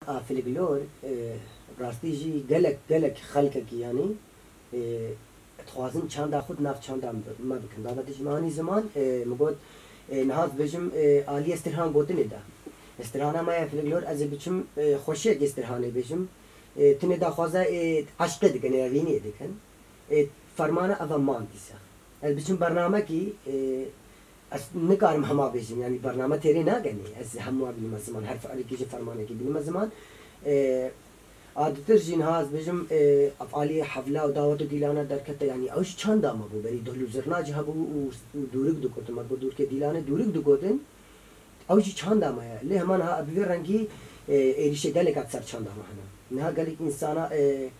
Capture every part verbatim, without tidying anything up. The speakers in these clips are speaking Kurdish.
A, filiklor, e, rastî jî gelek, gelek xelkekî, yanî, e, dixwazin çanda xwe di nav çanda me bikin. Babetê jî me anî ziman, e, min got, e, niha dibêjim, e, aliyê Stirhan gotinê de. Stirhana me ya filiklor, ez ê biçim, e, xweşiyekê Stirhanê bêjim. E, tinê daxwaza, e, eşqê dikin, e, evîniyê dikin. E, fermana ev e man dîsa. Ez biçim bernamekî, e, Ez nikarim hema bêjim, yanî bername têrê nagenê. Ez hema bînime ziman, her fiilekî ji fermanekî bînime ziman. E, a ditir jî niha ez bêjim, e, ev aliyê hevla û dawet û dîlana derkete, yanî ew ji çanda me bû, berî dohl û zirna jî hebû û, û dûrik digotin, me digot dûrikê dîlanê dûrik digotin, ew jî çanda me ye. Lê hema niha bi vê rengî, e, êrîşê gelek hat ser çanda me hene. Niha gelek însana, e,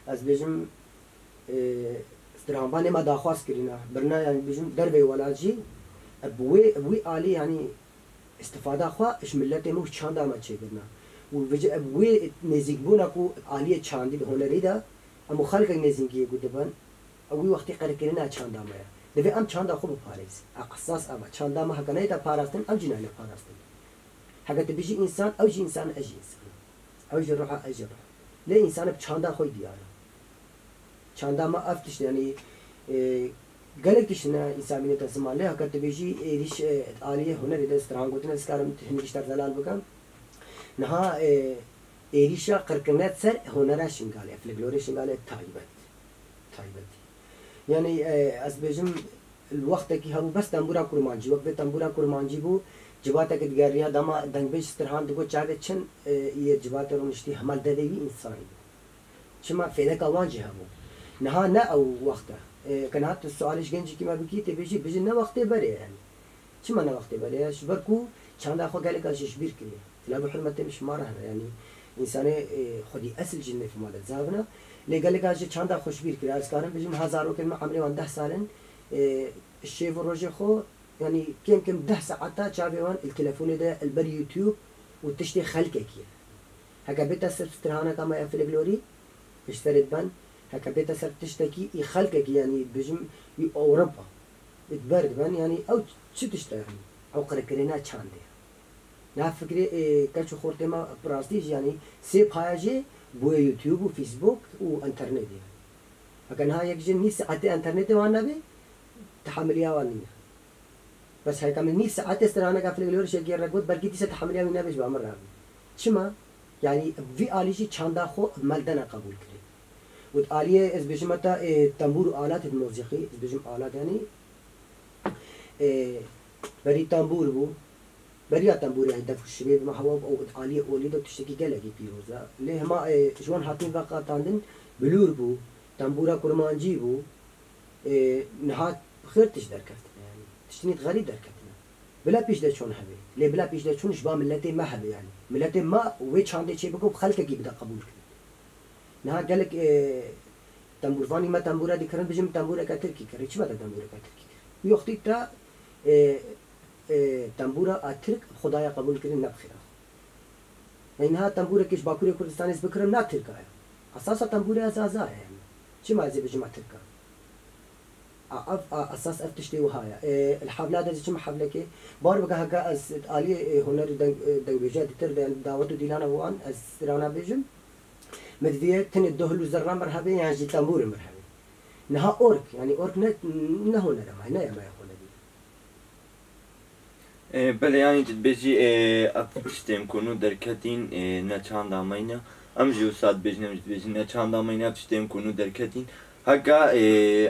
ez bêjim, e, stranbanê me daxwaz kirîne. Birine, yanî bijim derveyî welat jî, e, bi wê, bi wî alî, yanî istifada xwe ji miletê me û çanda me çêkirine. Û vêce, e, bi wê nêzîkbûna ku aliyê çandî di hunerî de, em û xelkek nêzîkiyê ku dibin, e, wî wextî qirkirina çanda me ye. Divê em çanda xwe biparêzin. E, esas ev e. Çanda me heke neyête parastin, em jî nayne parastin. Heke tu bijî însan, ew jî însan e, ez jî însan im. Ew jî ruh e, ez jî ruh im. Lê însan bi çanda xwe diyar e. Çanda me ev tişt, yanî, e, gelek tişt hene însan bînite ziman. Lê heke tu bêjî êrîş, e, aliyê hunerê de strangotin, ez karim hindî tişt te zelal bikim. Niha, e, êrîşa qirkirine ser hunera Şingalê, folklorê Şingalê taybet. Taybet. Yanî, e, ez bêjim, li wextekî hebû bes tembûra kurmancî, wek vê tembûra kurmancî bû, civateke digeriya dema dengbêj Stirhan digot çavê çin, e, yê civatê rûniştî hema li devê wî însanî bû. Çima fêdeka wan jî hebû. Niha ne ew wext e. E, ke niha tu sualê ji gencekî me bikî, tê bêjî, bijî ne wextê berê ye, yanî. Çima ne wextê berê ye? Ji ber ku çanda xwe gelek a jî ji bîr kiriye. Bila bi hurmetê min ji ma re hene, yanî însanê, e, xwedî esil jî nefê ma de zavin e. Lê gelek a jî çanda xwe ji bîr kiriye. Ez karim bijim, ha zarokên me emrê wan deh sal in, e, şev û rojê xwe, yanî kêm kêm deh saeta çavê wan li telefonê de, li ber YouTube û tiştê xelkekî ye. Heke bête ser straneka me ya folklorî, ji serê diben, heke bête ser tiştekî î xelkekî, yanî bijim î Ewropa, ê di ber diben, yanî ew çi tişt e, yanî ew qirkirina çandê ye. Niha fikrê, ê, keç û xortê me bi rastî jî, yanî sê paya jê bûye YouTube û Facebook û înternetê, yanî. Heke niha yek jin nîv saetê înternetê wan nebe, tehamiliya wan nîne. Bes heke min nîv saetê straneka folklorê ji yekê re got, belkî dîsa tehamiliya wî nebe, ji ba min re bû. Çima? Yanî vî alî jî çanda xwe bi me li dene qebûl kirin. Û di aliyê ez bêjim heta, ê, tembûr û alatê di mozîqî, ez bêjim alat, yanî, ê, berî tembûr bû, beriya tembûrê, yanî def û şibê bi me hewa bû, û di aliyê olî de tiştekî gelekî pîroz e. Lê hema, ê, ji wan hatîn veqetandin, bilûr bû, tembûra kurmancî bû, ê, niha bi xêr tişt derkeftine, yanî tiştînî di xerîb derketine. Bila pêş de çûn hebe. Lê bila pêş de çûn ji ba miletê me hebe, yanî. Miletê me wê çandê çê bike û bi xelkekî bide qebûl kirin. Niha gelek, ê, tembûrvanî me tembûra dikirin, bijim tembûreke tirkî kirî. Çima te tembûreke tirkî kirî? Wî wextî te, ê, ê, tembûra a tirk bi xwe daye qebûl kirin, ne bi xêra xwe. Yanî niha tembûrekê ji Bakurê Kurdistanê ez bikirim, na tirka ye. Esasa tembûrê ya Zaza ye, yanî. Çima ez ê bijim a tirka? A, ev, a, esas ev tiştê wiha ye. Ê, li hevla de çi me hevlekê? Bar bike heke ez aliyê, ê, huner û deng, ê, dengbêjiya ditir de, yanî dawet û dîlana wan, ez strana bêjim. Min divê tinê dohl û zerna mir hebe yan jî tembûrê mir hebe. Niha org, yanî org ne, ne huner e me, ne ye me ya hunerî. E, belê, yanî tu dibêjî, e, ev tiştên ku nû derketîn, e, ne çanda me ne. Em jî wisa dibêjin, em jî dibêjin ne çanda me ne, ev tiştên ku nû derketîn. Heke, e,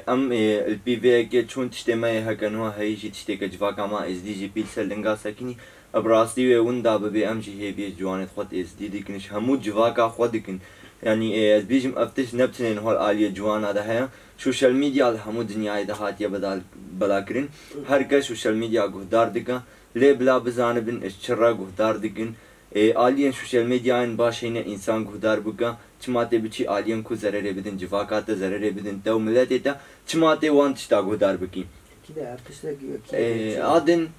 em, e, li pî vê yekê çûn tiştê me yê heke niha heyî jî tiştê ke civaka me êzdî jî pîl ser linga sekinî. Bi rastî wê winda bibe, em jî hêviyê ji ciwanê xwe êzdî dikin, ji hemû civaka xwe dikin. Yanî, ê, ez bêjim, ev tişt ne bi tenê niha li aliyê ciwana de heye. Sosyal medya li hemû dinyayê de hatiye bedal-, belakirin. Her kes sosyal medya guhdar dike. Lê bila bizanibin ji çi re guhdar dikin. Ê, aliyên sosyal medyayên baş heyne însan guhdar bike. Çima tê biçî aliyên ku zererê bidin civaka te, zererê bidin te û miletê te, çima tê wan tişta guhdar bikî? Kî de ev tiştek, kî Ê, de çi? Adin,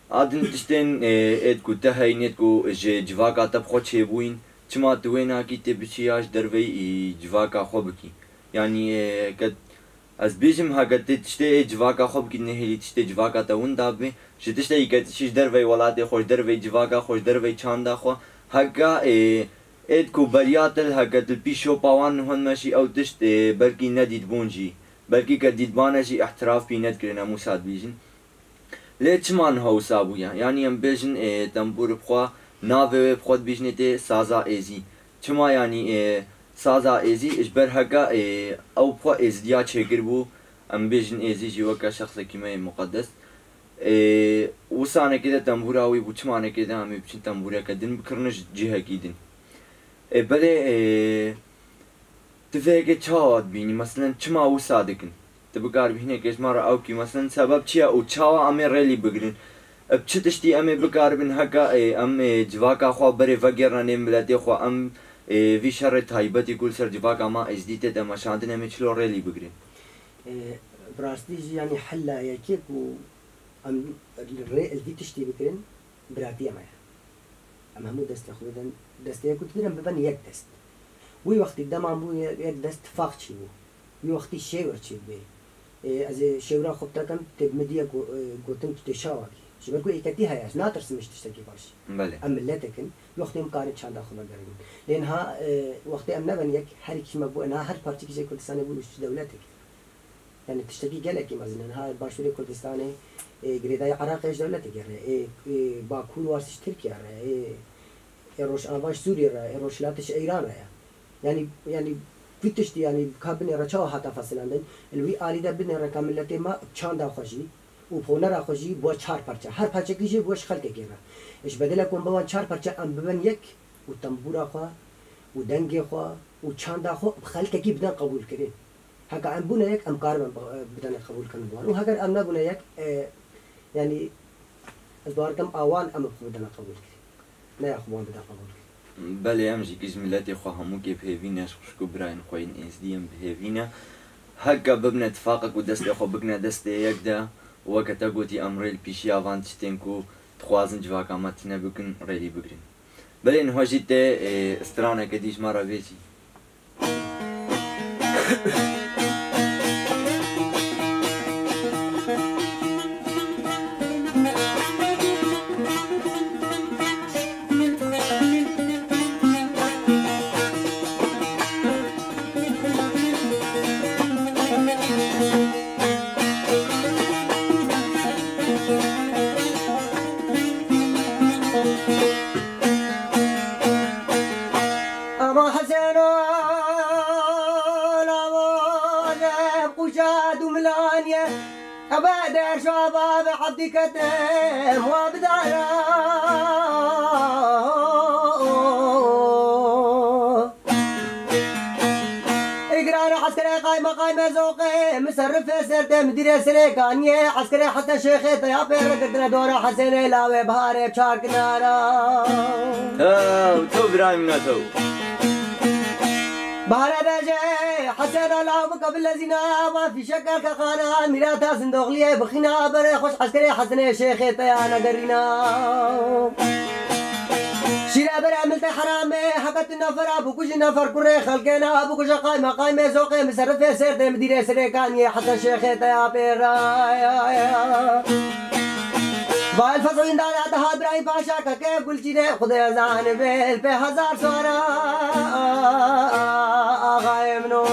adin tiştên, ê, êd ku te heyîn, êd ku ji civaka te bi xwe çêbûyîn, çima tu wê nakî tê biçî ya ji derveyî, î, civaka xwe bikî? Yanî, ê, ke ez bêjim, heke tê tiştê ê civaka xwe bikî, nehêlî tiştê civaka te winda bibê, ji tiştekî ke tu çî ji derveyî welatê xwe, ji derveyî civaka xwe, ji derveyî çanda xwe, heke, ê, Êd ku beriya te li heke tu li pîş şopa wan nihonme jî ew tişt, ê, belkî nedîtbûn jî. Belkî ke dîtbane jî îhtiraf pî nedikirin, em wisa dibîjin. Lê çima niha wisa bûye? Yanî em bêjin, ê, tembûr bi xwe navê wê bi xwe dibîjinê tê saza êzî. Çima yanî, ê, saza êzî? Ji ber heke, ê, ew bi xwe êzidiya çêkiribû, em bêjin êzî jî weke şexsekî me yê muqedes. Ê, wisanekê de tembûra wî bû, çimanekê de em ê biçin tembûreke din bikirin ji cihekî din. Ê, belê, ê, tu vê yekê çawa dibînî? Meselen, çima wisa dikin? Tu bikar bî hinekê ji me re ew kî, meselen, sebeb çi ye û çawa em ê rêlî bigirin? Bi çi tiştî em ê bikaribin heke, ê, em, ê, civaka xwe berê vegêrine nê miletê xwe, em, ê, vî şerê taybetî ku li ser civaka me êzdî tê de meşandin, em ê çilo rêlî bigirin? Ê, bi rastî jî, yanî hela yekê ku em rê li vî tiştî bikirin, biratiya me ye. Em hemû destê xwe bidin, destê yek û didir em bibin yek dest. Wî wextî dema bû ye-, yek dest tifaq çêbû. Wî wextî şêwir çêdibê. Ê, ez ê şêwira xwe bidekim, tê bi min diye go-, ê, gotin tu tê çawa kî. Ji ber ku êketî heye, ez natirsim ji tiştekî baş. Belê. Em miletek in, wî wextê em karin çanda xwe vegerînin. Lê niha, ê, wextê em nebin yek, her yekî me bû, niha her parçekî jê Kurdistanê bû ji dewletek. Yani tiştekî gelekî mezin e. Niha Başûrê Kurdistanê, ê, girêdayî Iraqê ji dewletekê re, ê, ê, Bakur wars ji Tirkiye re, ê, ê, Rojava ji Sûriyê re, ê, Rojhilat ji Îran re ye. Yani, yani vî tiştî, yani ka binê re çawa hata fesilandin? Li wî alî de binê re ka miletê me çanda xwe jî û ponera xwe jî bû çar parça. Her parçekî jî bû ji xelkekê re. Ji bedele ku em biwan çar parça em bibin yek û tembûra xwe û dengê xwe û çanda xwe bi xelkekî bidin qebûlkirin. Heke em bûne yek, em karin em bi-, bidene qebûlkirin bi wan. Û heger em nebûne yek, e, yanî ez bawer dikim a wan em bi xwe bidene qebûlkirin. Ne ya xwe wan bide qebûlkirin. Belê, em jî giş miletê xwe hemûkê bi hêvî ne, ji xwişk û birayên xwe yên êzdî yên bi hêvî ne. Heke bibine tifaqek û destê xwe bikine destê yek de, weke te gotî, em rê li pîşiya van tiştên ku dixwazin civaka me tune bikin, rêlî bigirin. Belê niha jî tê, ê, straneke dî ji me re bêjî. Ama Heseno, lawazê quca dumlaniye, ebe der şaba ve abdiketem wa bidara. Îgrana eskerê qaymeqamê Zoqê, miserrifê serdê, midîrê Silêkaniyê, eskerê Hesen Şêxê te ya pê re girtine dora Hesenê lawê Biharê bi çar kinara. Tew, tew birayê min e, tew. Bihare bêje, Hesena law bike bilezîna, wan fîşeka kexana, mîrata Zindoxliyê bixîna, berê xweş eskerê Hesenê Şêxê te ya negerîna. Şîre bere miltê heramê, heke tu nefera bikujî nefer kurê xelkê ne, bikuje qaymeqamê Zoqê, miserrifê serdê, midîrê Silêkaniyê, Hesen Şêxê te ya pê re. Vay fezûn dana daha Birahîm Paşa keke Gulçînê, Xwedê zanibe li pê hezar sora axayê min o.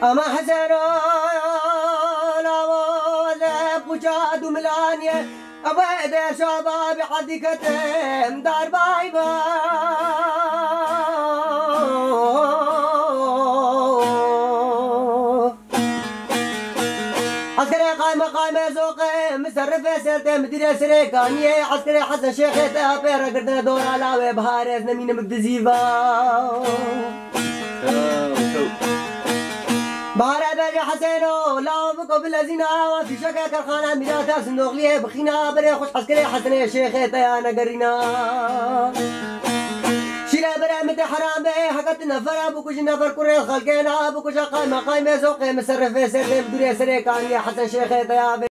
Ama Heseno, lawazê quca dumlaniye, ebe der şaba bi hadîketem darbay ba. Eskerê qaymeqamê Zoqê, miserrifê serdê, midîrê Silêkaniyê, eskerê Hesen Şêxê te ya pê re girtine dora lawê Biharê, ez nemînim bi dizî va. Bihare bêje Heseno, law biko bilezîna, wan fîşeke kerxana mîrata Zindoxliyê bixîna, berê xweş eskerê Hesenê Şêxê te ya negerîna. Bire bire min te heram be, heke tu nefera bikujî, nefer kurê xelkê na bikuje, qayme qayme zoqê min serifê serdê bi durê serê kaniyê Hesen Şêxê te ya be.